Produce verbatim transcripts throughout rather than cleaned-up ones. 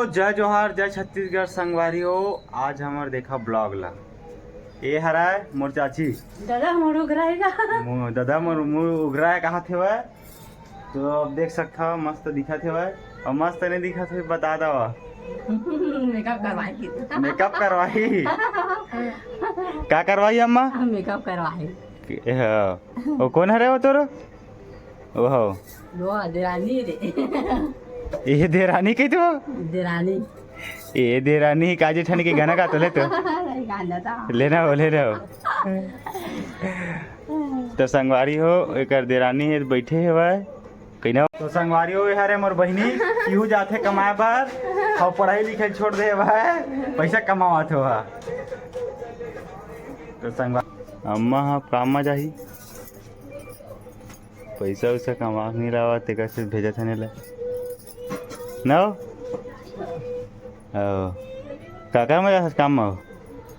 जय जोहार, जय छत्तीसगढ़ संगवारी हो। आज हमर देखा vlog ला। ए हराय मोर चाची। दादा मोर उघराएगा। मो-, दादा मोर मुँह उघराए कहा थे वह। तो अब देख सकता हो, मस्त दिखत हे वह। और मस्त नहीं दिखत हे, बता दो। मेकअप करवाई। मेकअप करवाई। का करवाई अम्मा? मेकअप करवाई। के-, हाँ। वो कौन हरे वो तोरो? वो हो। वो देरानी रे। ये देरानी कही तो? देरानी। ए देरानी का जेठानी के गाना गा तो ले तो। गाना था। लेना हो, लेना हो। तो संगवारी हो, एकर देरानी हे, बैठे हे भाई। कहीं ना। तो संगवारी हो, ये हरे मोर बहिनी, इहू जाथे कमाए बर, और पढ़ाई लिखाई छोड़ दे भाई, पैसा कमावत हो हा। तो संगवारी, अम्मा हा काम मा जाही। पैसा वैसा कमा के नहीं लावा, तेकर से भेजत हन एला। ना हो? ओ। काकर में जाथस काम में हो?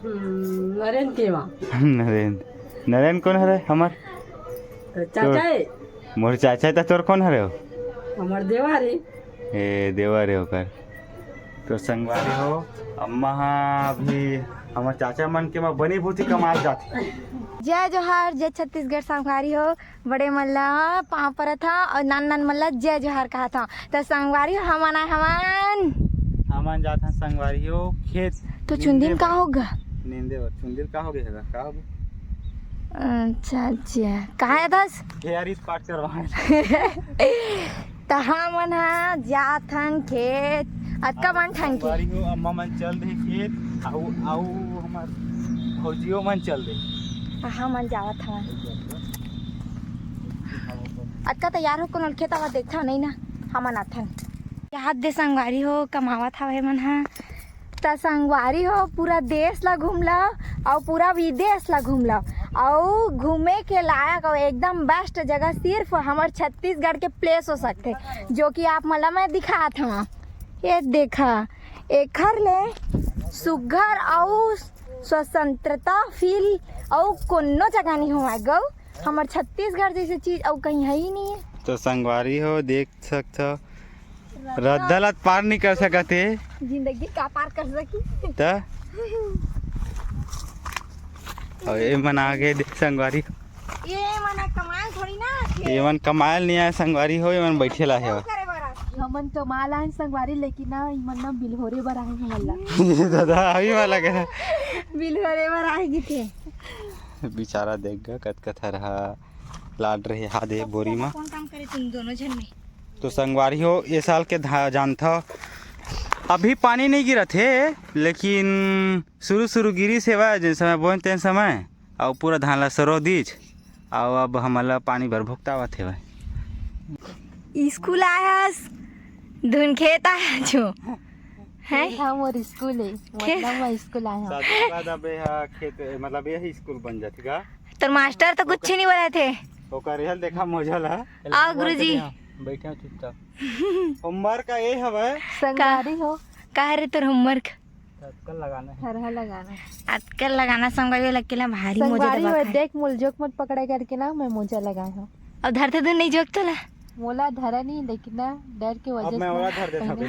हम्म, नरेंद्र के माँ। नरेंद्र। नरेंद्र कौन हरे हमर? तो चाचा तोर हे। मोर चाचा हे, त तोर कौन हरे हो? हमर देवर हे। ए, देवर हे ओकर। तो संगवारी हो, अम्मा हा अभी हमर चाचा मन के मा बनी भूती कमाल जाथे। जय जोहार, जय छत्तीसगढ़ संगवारी हो। बड़े मन ला पाँव परत हा और नान नान मन ला जय जोहार कहत हा। तो संगवारी हो, हमन आए हवन। हमन जात हन संगवारी हो खेत। तो चुंदी में का होगा? नींदे बर। चुंदी का हो गया? का हो गया? अच्छा, अच्छा। कहाँ है दस? हेयर स्पा करवाए। त हमन ह जात हन खेत, अतका मन ठन के। संगवारी हो, अम्मा मन चल दे खेत, आऊ, आऊ हमर भौजियो मन चल दे। हमन जावत हवन। अतका तैयार हो, कोनो खेत आवा देखथव नहीं ना, हमन आथन। याद दे संगवारी हो, कमावत हवे मन ह। त संगवारी हो, पूरा देश ला घूम लव अउ पूरा विदेश ला घूम लव, अउ घूमे के लायक अउ एकदम बेस्ट जगह सिर्फ हमर छत्तीसगढ़ के प्लेस हो सकथे, जो कि आप मन ला मैं दिखात हवं। ये देखा, एखर ले सुग्घर अउ स्वतंत्रता फील अउ कोनो जगह नहीं होवय गऊ। हमर छत्तीसगढ़ जैसे चीज अउ कहीं है ही नहीं है। तो संगवारी हो, देख सकथव, रद्दा ला त पार नहीं कर सकत हे। जिंदगी का पार कर सकी? त? अउ ये मन आगे देख संगवारी। ये मन कमाल थोड़ी ना थे। ये मन कमाल नहीं आए संगवारी हो, ये मन बैठे ला हे। करे बर आए। हमन कमाल आए संगवारी, लेकिन ना, इमन ना बिलहोरे बर आए हमन ला। ये दादा, अभी वाला कहे। बिलहोरे बर आए गिथे। बेचारा देख गा, कतका थरहा लाड रहे हादे बोरी मा। कौन काम करे तुम दोनों झन में? तो संगवारी हो, ये साल के धा-, जानथव, अभी पानी नहीं गिरत हे, लेकिन शुरू शुरू गिरिस हेवय, जेन समय बोन तेन समय, अउ पूरा धान ला सरो दीच, अउ अब हमन ला पानी बर भुगतावत हेवय। स्कूल आयस, धुन खेत आयस हो। हैं? खेत हा मोर स्कूल हे, खेत। मतलब मैं स्कूल आए हूँ। शादी के बाद अब ये हा खेत, मतलब ये ही स्कूल बन जाथे का? तोर मास्टर तो कुछ नहीं बोला थे। ओकर ये देखा मजा ला। आओ गुरुजी। बैठे हो चुपचाप। होमवर्क का ये हवय। संगवारी हो। का रे तोर होमवर्क? अटकल लगाना है। हरहा लगाना है। अटकल लगाना संगवारी लग के ला भारी मोजा संगवारी दबा हो, के। देख मोल जोक मत पकड़े करके ना, मैं मोजा लगाए हूँ। अब धरते धुन नहीं जोक तो ला। मोला धरा नहीं, लेकिन ना डर के वजह अब से मैं ना ओला धर देता कहीं हूँ,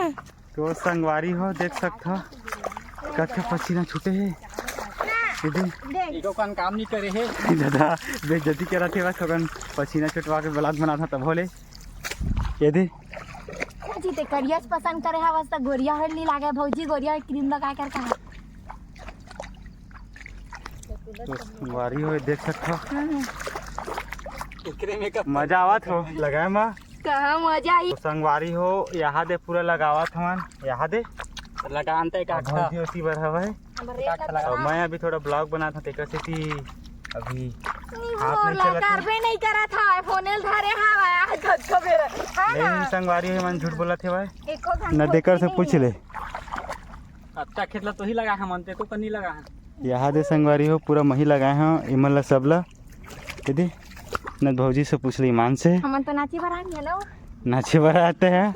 नहीं। तो संगवारी हो, देख सकत हो, कतका पसीना छूटे हे। ये दे। इको कन काम नहीं करे हे। दादा, बेइज्जती करत हे, बस ओकन पसीना छुटवा के vlog बनात हा तब होले। ये दे। जी ते करिया से पसंद करे हवस त गोरिया हर नी लागे भौजी, गोरिया क्रीम लगा कर कहा। तो संगवारी हो, देख सकत हो। एकरे में का मजा आवत हो लगाए मा। कहाँ मजा आई? तो संगवारी हो, यहाँ दे पूरा लगावत हवन, यहाँ दे। लगान ते का अब खा। भौजी ओती बर हवय। हमर रेट अब लगता। मैं अभी थोड़ा vlog बनात हूँ, तेकर सेती अभी नहीं हाथ नहीं बोला, चलत हे। करबे नहीं करत है, फोन ल धरे हवय, आज कतको बेर, है नहीं, ना? संगवारी हो, मन झूठ बोलत हे भाई। एको घंटा न देकर से नहीं पूछ है। ले। अच्छा, खेत ला तो ही लगा है, मन ते को नहीं लगा है। यहाँ दे संगवारी हो, पूरा मही लगाए हैं, इमन ला सब ला। दीदी, न भौजी से पूछ ले ईमान से। हमन तो नाचे बर आए हैं, हेलो। नाचे बर आते हैं,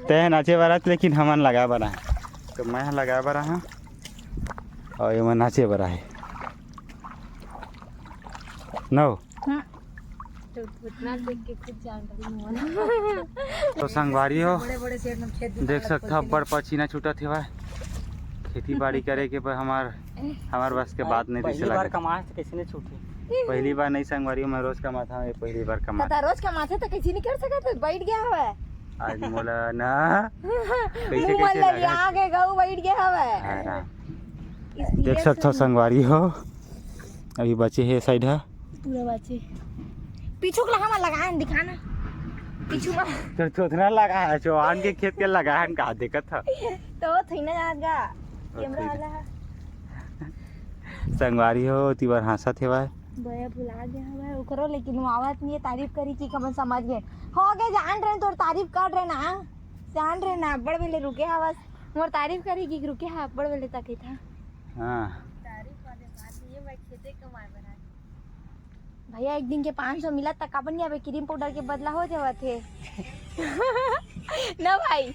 ते नाचे बर आते, लेकिन हमन लगा बर आए। तो मैं लगा बर आए हूँ, और ये मैं नाचे बर आए। नो। हम्म। तो उतना देख के खुद जान रही हूँ। तो संगवारी हो, बड़े बड़े सेठ मन खेत देख सकत हो, अब्बड़ पसीना छूटत हेवय। खेती बाड़ी करे के पर हमार, हमार बस के बात नहीं, पहली बार कमाए तो कैसे नहीं छूटे? पहली बार नहीं संगवारी हो, मैं रोज कमाता हूँ, ये पहली बार कमा। पता रोज कमाथे तो कैसे नहीं कर सकत? बैठ गया हवय। आज मोला ना कैसे, मुंह कैसे मन लगा? ललिया के गऊ बैठ गया हवय। हाँ, हाँ। देख सकत हो संगवारी हो, अभी बचे हे साइड ह। पूरा बाचे। पीछू के लहा मा लगाए हन, दिखा ना। पीछू मा। तो चोथना लगा है, चौहान के खेत के लगा है, का देखत ह? तो थई ना जात गा। ओ, कैमरा थई। वाला ह। संगवारी हो, तिबर हंसत हेवय। बया भुला गया हवय ओकरो, लेकिन वो आवत नहीं है, तारीफ करी कि कमन समझ गए। हो गए, जान रहे तोर तारीफ कर रहे ना, जान रहे ना, बड़ बेले रुके हवस। मोर तारीफ करी कि रुके हा, बड़ बेले तक था। हाँ। तारीफ वाले बात ये मैं खेते कमाए बना। भैया, एक दिन के पाँच सौ मिलत त काबर नहीं आबे, क्रीम पाउडर के बदला हो जावत हे। ना भाई।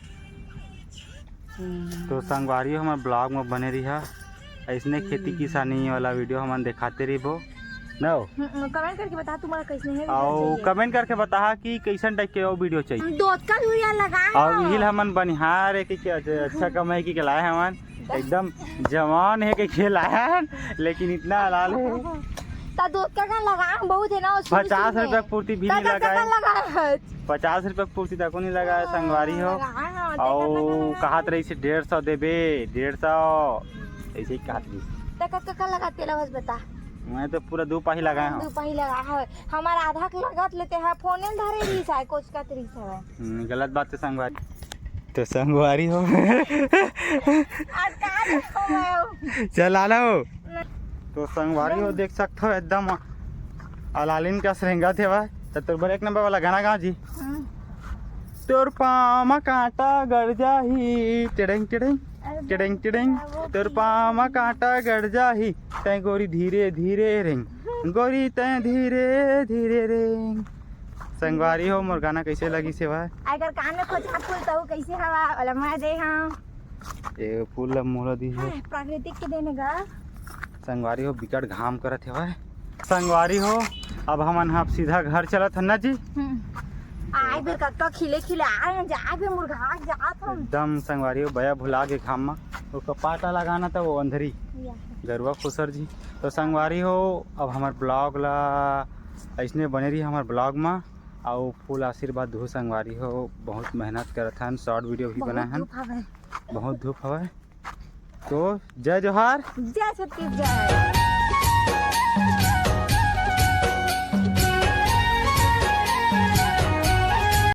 तो संगवारी हो, हमर ब्लॉग में बने रहिहा, ऐसने खेती किसानी वाला वीडियो हमन दिखाते रहिबो। नो। हम्म, कमेंट करके बता तुम्हारा कैसने हे वीडियो अउ चाहिए। कमेंट करके बता कि कैसन टाइप के वो वीडियो चाहिए। हम दोतका यूरिया लगाए अउ हन। इहिल हमन बनिहार है कि क्या अच्छा कमाई की के लाए हमन। एकदम जवान है के खेल आया है, लेकिन इतना हलाल है। ता दोतका का लगाम बहुत है ना, उस पचास रुपया पूर्ति भी नहीं लगाए। लगाए। पचास रुपया पूर्ति तको नहीं लगाए, संगवारी हो। लगाए, हाँ, अउ देखा, देखा, कहात रही से डेढ़ सौ देबे, डेढ़ सौ, ऐसे ही कहात रही। तका, तका लगा तेला बस बता। मैं तो पूरा दो पाही लगाए हूँ। दो पाही लगा है, हमारा आधा के लगत लेते हैं, फोन धरे रही है, कोचकत रही है। हम्म, गलत बात है संगवारी। तो संगवारी हो। आज कहाँ देखो मैं हूँ? चल आ लो। न- तो संगवारी हो, देख सकत हो एकदम अलालिन का रेंगत हेवय। तो तोर बर एक नंबर वाला गाना गाओ जी। हम्म। तोर पाँव म कांटा गड़ जाही, टिड़िंग टिड़िंग, अरे टिड़िंग टिड़िंग। क्या वो तोर पाँव म कांटा गड़ जाही, तैं गोरी धीरे धीरे रेंग, गोरी तैं धीरे धीरे रेंग। संगवारी हो, मोर गाना कैसे लगिस हे भाई? अगर कान में खोचा फूल तो कैसे हवा वाला मैं दे हाँ। ये फूल ला मोला दी है। हाँ, प्राकृतिक के देने का। संगवारी हो, बिकट घाम करत हे भाई। संगवारी हो, अब हमन ह अब सीधा घर चलत हन ना जी। हम्म। आए बेर कतका खिले खिले आए हैं, जाए बेर मुरघा जात हम। एकदम संगवारी हो, बया भुला के घाम मा। वो कपाटा लगाना था, वो अंधरी या। गरुआ खुसर जी। तो संगवारी हो, अब हमर ब्लॉग ला ऐसने बने रही हमर ब्लॉग मा। अउ फुल आशीर्वाद दू संगवारी हो, बहुत मेहनत करत हन, शॉर्ट वीडियो भी बहुत बनाए हन। धूप हवय। बहुत धूप हवय। तो जय जोहार। जय छत्तीसगढ़।